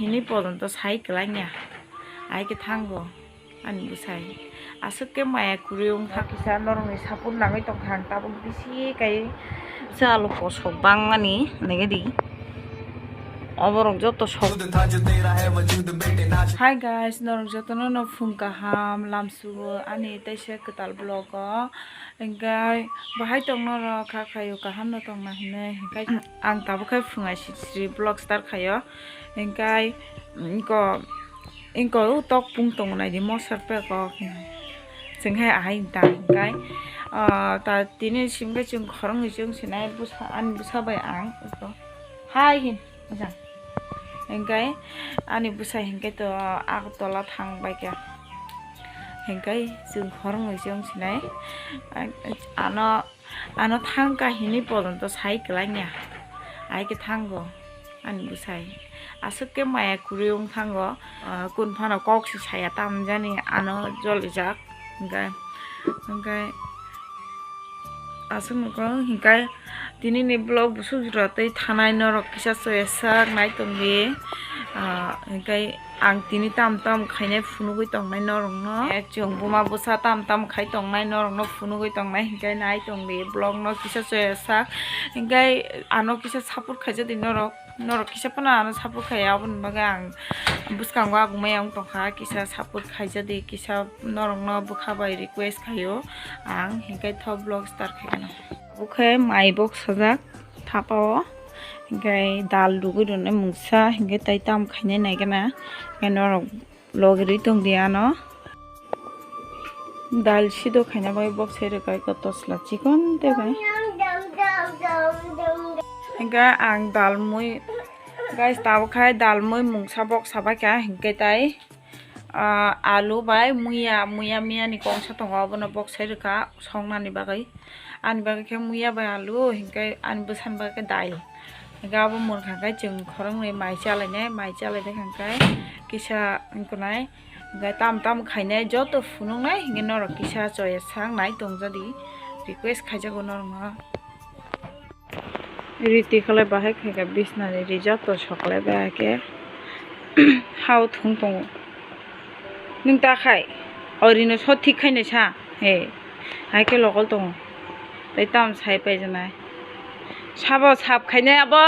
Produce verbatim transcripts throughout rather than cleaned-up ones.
Nini podondo sai kwlangya. Ai khe thango ani bwsai. Aswk khe maya kwrwi wng thang kisa norokni support nangwi tongkha ang tabuk bisi kai. Bwsa alo kosok bangmani nege di. Oborok joto sok. Hi guys, norok jotono no phung kaham lamsugo ani teisa kwtal vlog o. Hinkhe bahai tong norok kha khaio kaham no tongna hinwi hinkhe ang tabuk khe phungai siri vlog start khaio. Hinkhe inko inko o tok pung tongo naidi mosar pek o hinwi. Chwng hai ahai ta hinkhe ta tini simkhe chwng khoroknwi chwng sinai bwsa ani bwsa bai ang hai hin. Mochang. Hinkhe ani bwsai hinkhe to Agartala thang bai kha. Hinkhe chwng khoroknwi chwng sinai. Ano, ano thang kha hinwi podondo sai kwlangya. Ai khe thango ani bwsai. Aswk khe maya kwrwi wng thango. Ah, kun phano kok se saya tamjani ano jolijak. Hinkhe, hinkhe aswk nukho hinkhe tini ni vlog busuk jora tei thanai norok kisa choya sak nai tongdi. Ah, hinkhe ang tini tam tam khainai phunugwi tongnai norokno. Eh, chwng buma bwsa tam tam khai tongnai norokno phunugwi tongnai hinkhe nai tongdi vlog no kisa choya sak. Hinkhe ano kisa support khaijadi norok. Norok kisa phano ano support khai, aboni bagwi ang bwskango agumai wng tongkha, kisa support khaijadi, kisa norokno bwkha bai request khaio ang, hinkhe tho vlog start khaigano. Abo khe mai bok sajak thapa o, hinkhe dal rwgwi rwnai mungsa, hinkhe tai tamo khainai naigana, hinkhe norok. Logirwi tongdi ano. Dal sido khaina bai bok sai rwkha eko tosla chikon tei bai. Hinkhe ang dal mui, guys, tabuk khai dal mui mungsa bok sabaikha, hinkhe tai, ah, alu bai muya, muya miyani kongsa tongo, abono bok sai rwkha songnani bagwi. Ani bagwi khe muya bai alu, hinkhe ani bwsani bagwi khe dal. Hinkhe abo munkha khe chwng khoroknwi mai chalainai, mai chalai kha khe kisa wngkha nai. Hinkhe tamo tamo khainai joto phunuknai, hinkhe norok kisa choya sak nai tongjadi. Request khaijago norokno. Riti khalai bahai khaikha bisnani ri joto soklai bai khe. Hao thung tongo. Nwng ta khai? O rino so thik khainai sa. He. Hai khe lokol tongo. Tai tam sai paijaknai. Sabo sap khainai abo?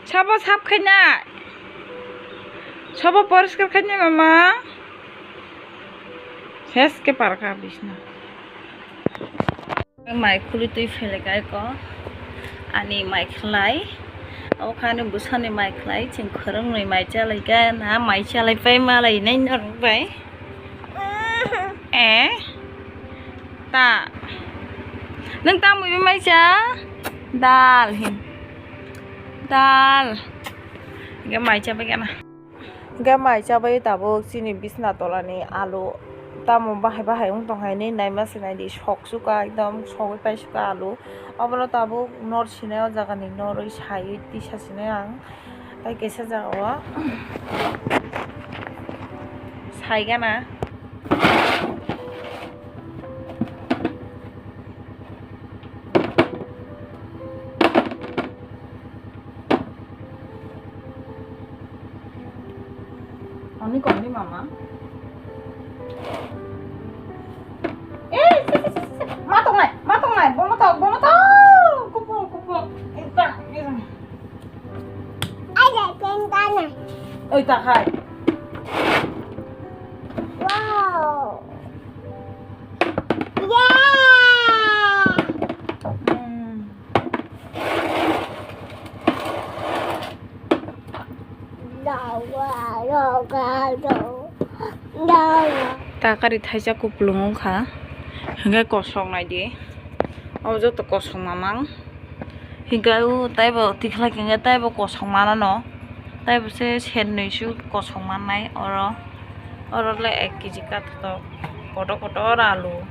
Sabo sap khainai? Sabo poriskar khainai mama? Ses khe parkha bisna. Mai khulwi twi phele kai ko ani mai khlai. Abo kha ani bwsani mai khlai, chwng khoroknwi mai chalai kha na, mai chalai pai malai nai norok bai. Eh? Ta. Nwng ta mui bai mai cha? Dal hin. Dal. Ge mai cha bai kana. Hingke mai chabai tabuk chini bisna tolani alu tamo bahai bahai wng tong hai hinui naima se naidi, sok suka ekdom sogwi paisuka alu. Obono tabuk nor sinai, o jagani norwi saiwi tisa sinai ang tei kaisa jagao saigana. Oni kong ni mama. Eh, si, si, si, si, si. Ma tong nai, ma tong nai, bo ma tong, bo ma tong. Kupung, kupung. Ekdom, ekdom. Ada tentana. Oi, ta khai. Wow. Yeah. Hmm. Takari thaisa kupulung wngkha, hingke kosok naidi, o joto kosok mamang, hingke o taibo tikhlai hingke taibo kosok manano, taibo se sennoi su kosok mannai oro, oro le ek keji kathotok kotor kotor alu,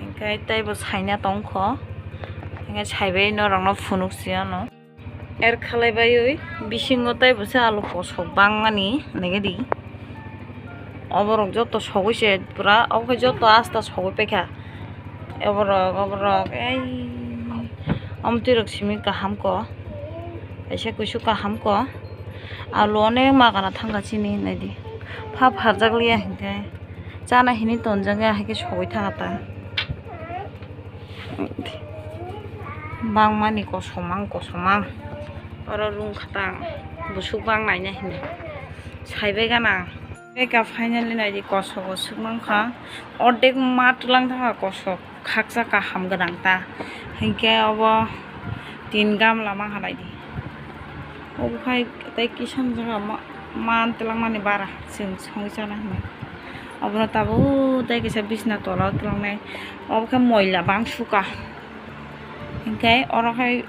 hingke taibo saina tongkho, hingke saibai norokno phunuk si ano. Er khalai baiwi bisingo tei bo se alu kosok bangmani nigedi. Oborok joto sogwi se pura, obo khe joto asta sogwi paikha. Oborok, oborok, ei, omtwi rok simi kaham ko, kaisa kusu kaham ko, Alu onek ma gana thangkha chini hinwi di. Pha pharjak liya hinkhe chana hinwi tonjak ya, haikhe sogwi thangkha ta. Bangmani kosomang kosomang. Oro rung khatang busuk bang naina hinwi saibai gana. Beka finally naidi kosok o suk mankha. Ordek ma twlang thangkha kosok. Khaksa kaham gwnang ta. Hinkhe obo tin gamla ma halai di. Obo khai tei kisa jaga ma, man twlangmani bara chwng songwi chana hinwi. Obono tabuk tei kisa bisna tola o twlangnai. Obo khe moila bang suka. Hinkhe oro khai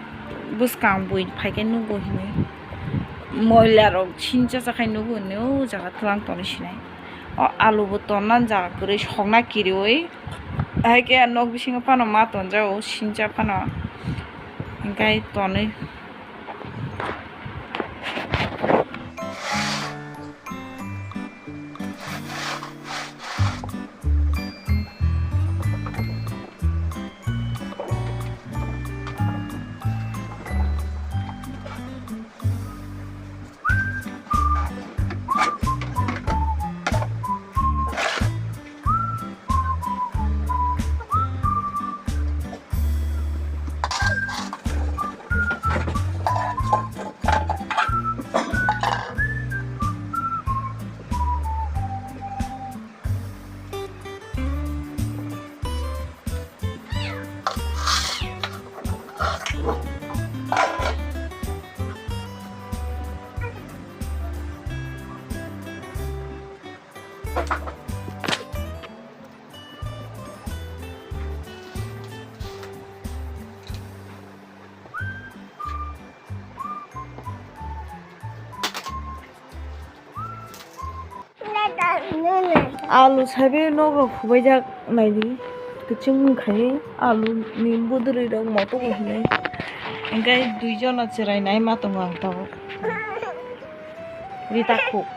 bwskang bui phaikhe nugo hinwi. Moila rok sincha chakhai nugo hinwi o jaga twlang toni sinai. O alu bo tonna jaga kwrwi sokna kiriwi. Hai khe nok bisingo phano ma tonjago, sincha phano. Hinkhe tonwi. Alu saibe nok rok hubaijak naidi, kwchwng wngkha alu ni bwdwrwi rok moto bo hinwi. Hinkhe dui jona chwrai nai ma tongo ang tabuk. Rita khuk.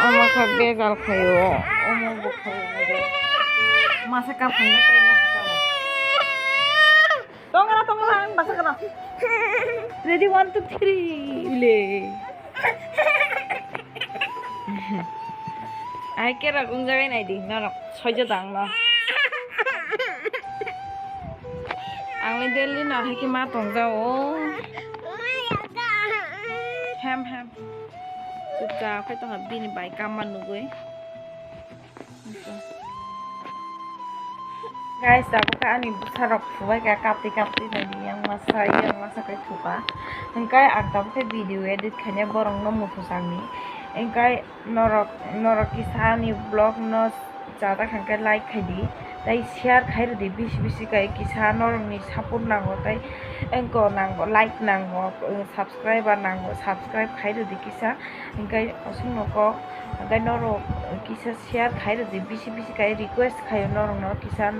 Omo khe bejal khaio, omo bo khaio. Masa kaphang tei masa kaphang. Tongna, tongna, ang basa kana. Ready, one, two, three, le. Ai kera kung jagai nai di, norok soijo dang no. Ang le Delhi no hai khe ma tong jao. Hem, hem. Chupchap khai tongkha bini bai kamma nugwi. Guys, tabuk khe ani bwsarok phubai kha, kaptwi kaptwi naidi, yang masa, yang masa khe thuka. Hinkhe ang tabuk khe video edit khaina borokno muthusakni. Hinkhe norok, norok kisa ani vlog no chajak hinkhe like khaidi, tei share khairwdi bisi bisi khe kisa norokni support nango, tei engko nango, like nango, subscriber nango, subscribe khairwdi kisa. Hinkhe aswkno kok, hinkhe norok kisa share khairwdi, bisi bisi khe request khaio norokno kisa.